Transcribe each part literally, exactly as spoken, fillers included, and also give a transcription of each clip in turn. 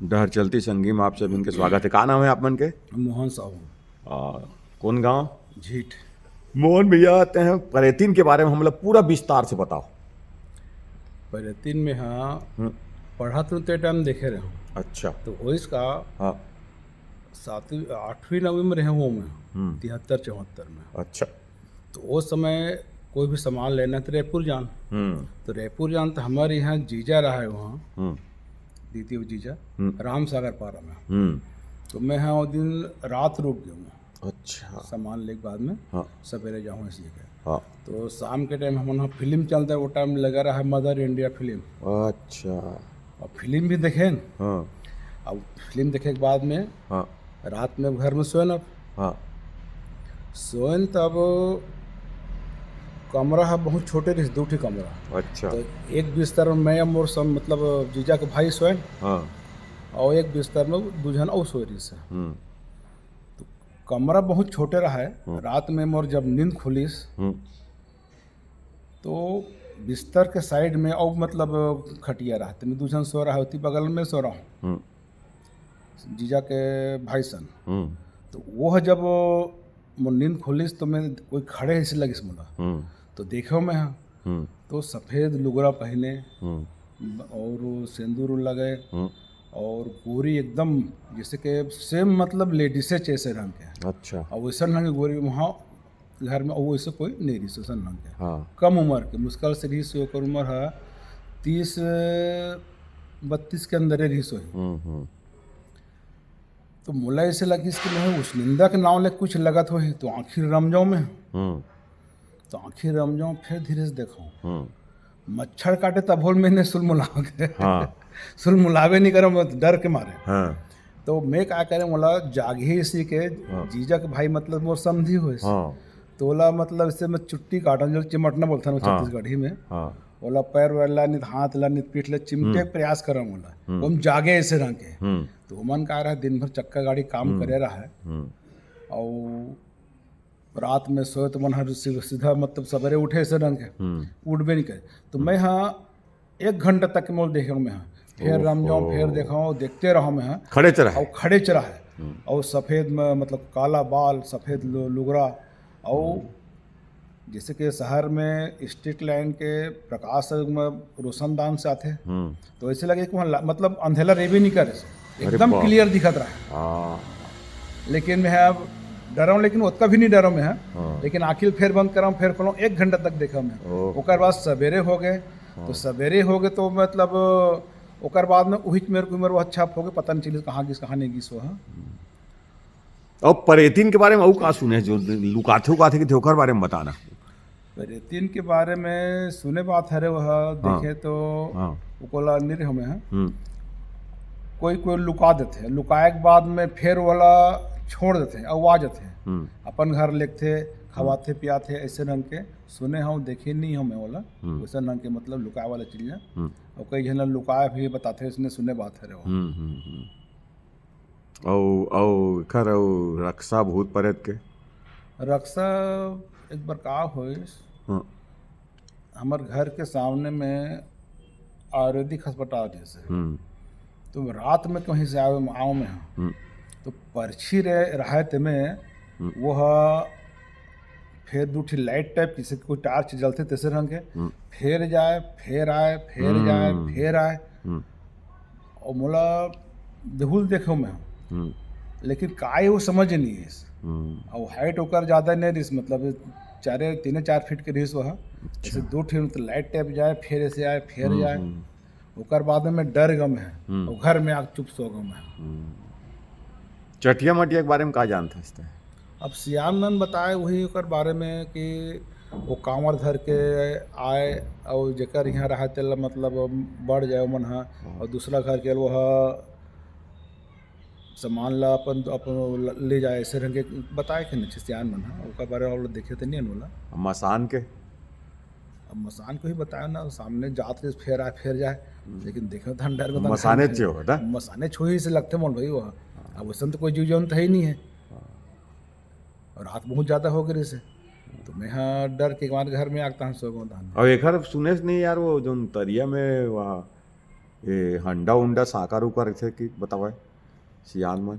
डहर चलती संगी में आप सभी के स्वागत है। का नाम है आप मन के? मोहन साहू। आ, कौन गांव? झीट। मोहन भैया, ते हैं परेतीन के बारे में हमला पूरा विस्तार से बताओ। परेतीन में हाँ, हम्म। पढ़त रहूँ ते टाइम देखे रहूँ। अच्छा। तो वही का हाँ। सातवीं आठवीं नवीं में रहे हूँ मैं, हम्म। तिहत्तर चौहत्तर में। अच्छा। तो वो समय कोई भी सामान लेना तो रायपुर जान। हम्म। तो रायपुर जान तो हमारे यहाँ जीजा रहा है वहाँ, हम्म। दीदी और जीजा, हम्म। राम सागर पारा में। हम्म। तो मैं हाँ वो दिन रात रुक गया हूँ, अच्छा। सामान लेके बाद में हाँ। सवेरे जाऊँ इसलिए के। हाँ। तो शाम के टाइम हम वहाँ फिल्म चलता है, वो टाइम लगा रहा है मदर इंडिया फिल्म। अच्छा। अब फिल्म भी देखें, हाँ। अब फिल्म देखे के बाद में हाँ। रात में घर में सोए ना, हाँ। सोए न तब कमरा है बहुत छोटे रही, दो ठे कमरा। अच्छा। तो एक बिस्तर में मैं और सब मतलब जीजा के भाई सोए, हाँ। और एक बिस्तर में दू जन और सोए रही से। हम्म। कमरा बहुत छोटे रहा है। हम्म। रात में मोर जब नींद खुलिस हम्म। तो बिस्तर के साइड में और मतलब खटिया रहा, तो मैं दू जन सो रहा होती, बगल में सो रहा हूँ हम्म। जीजा के भाई सन। हम्म। तो वो जब मोर नींद खुलिस तो मैं कोई खड़े ऐसे लगिस मोला। हम्म। तो देखो मैं हाँ, हम्म। तो सफेद लुगरा पहने हम्म। और वो सिंदूर लगे हम्म। और गोरी एकदम जैसे कि सेम मतलब लेडीसे जैसे रंग के। अच्छा। और वैसन रंग के गोरी वहाँ घर में, और वैसे कोई नहीं रही वैसन रंग के। हाँ। कम उम्र के, मुश्किल से रही से ओकर उम्र है तीस बत्तीस के अंदर रही सो ही। हम्म। हम्म। तो मोला ऐसे लगिस कि मैं उस निंदा के नाव ले कुछ लगत होही, तो आँखी रम जाऊँ मैं। हम्म। तो आँखी रम जाऊँ, फिर धीरे से देखो, हम्म। मच्छर काटे तब होल मैंने सुलमुला के हाँ। सुलमुलावे नहीं करम, डर के मारे। हाँ। तो मैं का करे, मोला जागे इसी के हाँ। जीजा के भाई मतलब मोर समधी होइस। हाँ। तोला मतलब इससे मैं चुट्टी काटन, जो चिमटना बोलथन हाँ। छत्तीसगढ़ी में। हाँ। ओला पैर वैर ला नित, हाथ ला नित, पीठ ला चिमटे के प्रयास करम ओला। हम्म। ओम जागे ऐसे रंग के। हम्म। तो ओमन का रहा, दिन भर चक्का गाड़ी काम करे रहा है। हम्म। और रात में सोए तो मन हर सी-, सीधा मतलब सवेरे उठे ऐसे रंग के। हम्म। उठबे नहीं करे। तो मैं हाँ एक घंटा तक मोल देखे मैं हाँ। फिर रम जाऊँ, फिर देखा, देखते रहा मैं हाँ। खड़े चढ़ा और है। खड़े चढ़ा है। और सफेद में मतलब काला बाल, सफेद लु-, लुगरा। और जैसे कि शहर में स्ट्रीट लाइन के प्रकाश में रोशनदान से आते हैं, हम्म। तो ऐसे लगे कि वहाँ ला-, मतलब अंधेला रेबे नहीं करे, एकदम बाप। क्लियर दिखत रहा है। हाँ। लेकिन मैं अब डराऊँ, लेकिन ओतका भी नहीं डराऊँ मैं हाँ। हाँ। लेकिन आँखी फिर बंद कराऊँ, फिर खोलूँ, एक घंटा तक देखा मैं। ओहो। ओकर बाद सवेरे हो गए, तो सवेरे हो गए तो मतलब ओकर बाद में उहिच मेरे को मेरे वो अच्छा हो गए, पता नहीं चलिस कहाँ गिस, कहाँ नहीं गिस वो हाँ। अब परेतीन के बारे में अउ का सुने जो लुकाथे उकाथे के थे, ओकर बारे में बताना। परेतीन के बारे में सुने बात हरे वह देखे तो हाँ। ओकोला नहीं रहे हमें हैं। हम्म। कोई कोई लुका देते हैं, लुकाए के बाद में फिर वाला छोड़ देते हैं, अउ आ जाते हैं। हम्म। अपन घर लेते, खवाते पियाते ऐसे रंग के सुने हम, देखे नहीं हमें वाला। हम्म। वैसे रंग के मतलब लुकाए वाला चीज है। हम्म। और कई जन लुकाए भी बताते हैं, इसने सुने बात हरे वह। हम्म, हम्म, हम्म। अउ, अउ एखर अउ रक्षा भूत प्रेत के? रक्षा एक बार का होइस, हाँ। हमर घर के सामने में आयुर्वेदिक अस्पताल जैसे, हम्म। तो रात में कहीं से आवे, आओ में हाँ। हम्म। तो पर्ची रहे, रहे ते में हम्म। वो हा, फिर दू ठी लाइट टाइप, जैसे कि कोई टार्च जलते तैसे रंग के, हम्म। फिर जाए, फिर आए, फिर जाए, हम्म। फिर आए। हम्म। और मोला देहुल देखो मैं, हम्म। लेकिन काय वो समझ नहीं है। हम्म। और हाइट ओकर ज़्यादा नहीं रहीस, मतलब चारे, तीन चार फीट के रहीस वह। जैसे दो ठे तो लाइट टाइप जाए, फिर ऐसे आए, फिर जाए। हम्म। ओकर बाद में डर गम है, हम्म। और घर में आके चुप सो गम है। हम्म। चटिया मटिया के बारे में का जानत हस तैं? अब सियान मन बताए वही ओकर बारे में कि वो कांवर धर के आए और जेकर यहाँ रहा तेला मतलब बढ़ जाए मन हा, और दूसरा घर के वो सामान ला अपन अपन ले जाए, ऐसे रंग के बताए के नहीं सियान मन हा। ओकर बारे में आप लोग देखे तो नहीं होला। मसान के? अब मसान को ही बताया ना, सामने जात के फेर आए फेर जाए, लेकिन देखे तो हम डर बता मसाने चे होता? मसाने छुही से लगते मोल भाई वो। अब वैसन तो कोई जीव जंतु है ही नहीं है। और रात बहुत ज़्यादा हो गई से, तो मैं हाँ डर के हमारे घर में आगता हूँ सो गो धान। और एखर सुने से नहीं यार, वो जोन तरिया में वहाँ ए, हंडा उंडा साकर उकर रहिथे कि बतावय सियान मन?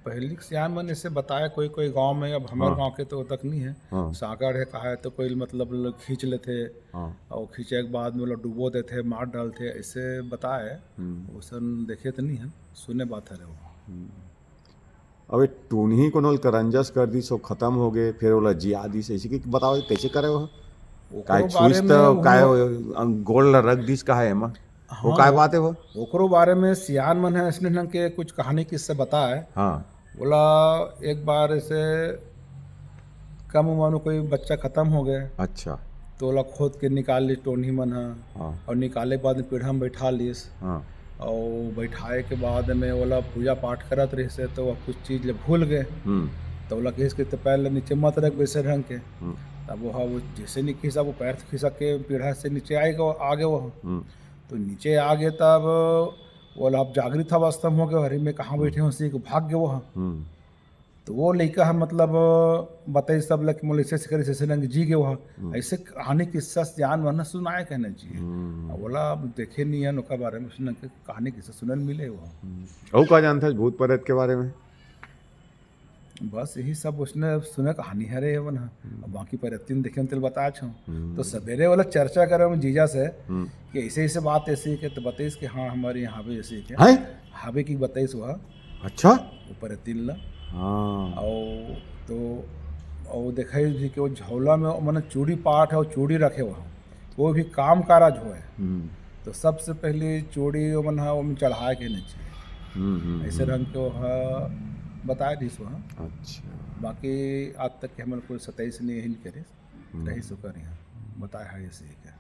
पहली के सियान मन ऐसे बताए कोई कोई गांव में, अब हमारे हाँ। गांव के तो तक नहीं है। हाँ। साकर है, कहा है तो कोई मतलब लोग खींच लेथे हाँ। और खींचे के बाद में लोग डुबो देथे, मार डालथे, ऐसे बताए। हम्म। वैसन देखे तो नहीं है, सुने बात है वो। अब ए टूनही कोनो ल करंजस कर दिस, वो खत्म हो गए, फिर ओला जिया दिस, ऐसे कि बताओ कैसे करे वो? काय ओकरो छुइस बारे त में काय वो- वो, अं, गोड़ ला रख दिस, का है एमा? वो हाँ, काय वो- बात है वो? ओकरो बारे में सियान मन है इसने ढंग के कुछ कहानी किस्से बताए। हाँ। बोला एक बार ऐसे कम उम्र में कोई बच्चा खत्म हो गए, अच्छा। तो ओला खोद के निकाल ली टोनही मन ह। हाँ। और निकाले के बाद में पीढ़ा में बैठा लीस। हाँ। और बैठाए के बाद में ओला पूजा पाठ करत रहिस हे, तो वह कुछ चीज ले भूल गए। हम्म। तो ओला कहिस कि "तो पैर ले नीचे मत रख वैसे ढंग के।" हम्म। तब वो जैसे नहीं खिसा, वो पैर खिसा के पीढ़ा से नीचे आए गए, आ गए वो। हम्म। तो नीचे आ गए तब ओला अब जागृत अवस्था में हो गए, हरी में कहाँ बैठे हो, सी भाग गए वो। हम्म। तो वो लइका ह मतलब बताई सब लग मोला ऐसे ऐसे करे, ऐसे ऐसे रंग जी गए वो। ऐसे कहानी किस्सा सियान मन सुनाए कहना चाहिए। हम्म। अब ओला अब देखे नहीं है ओकर बारे में, सुन के कहानी किस्सा सुनल मिले वो। अउ का जानथस भूत प्रेत के बारे में? बस यही सब उसने सुने कहानी हरे एवन ह। अब बाकी प्रेत तीन देखे तेल बता छो। हम्म। तो सवेरे वाला चर्चा करे हम जीजा से हम्म। कि ऐसे ऐसे बात ऐसी के, तो बताइस कि हाँ हमारे यहाँ भी ऐसे के हैं? हावे की बताइस वह अच्छा। ऊपर तीन ला। हाँ। और तो और देखाइस भी कि वो झोला में मैंने चूड़ी पाट है और चूड़ी रखे हुआ, वो भी काम कारा जो है। हम्म। तो सबसे पहले चूड़ी ओमन ह ओमन चढ़ाए के नहीं चाहिए, हम्म, हम्म, ऐसे रंग के वो ह बताए दिस वहाँ। अच्छा। बाकी आज तक के हमन कोई सताइस नहीं हिन करे, रही सुकर यहाँ बताए है ऐसे ही के।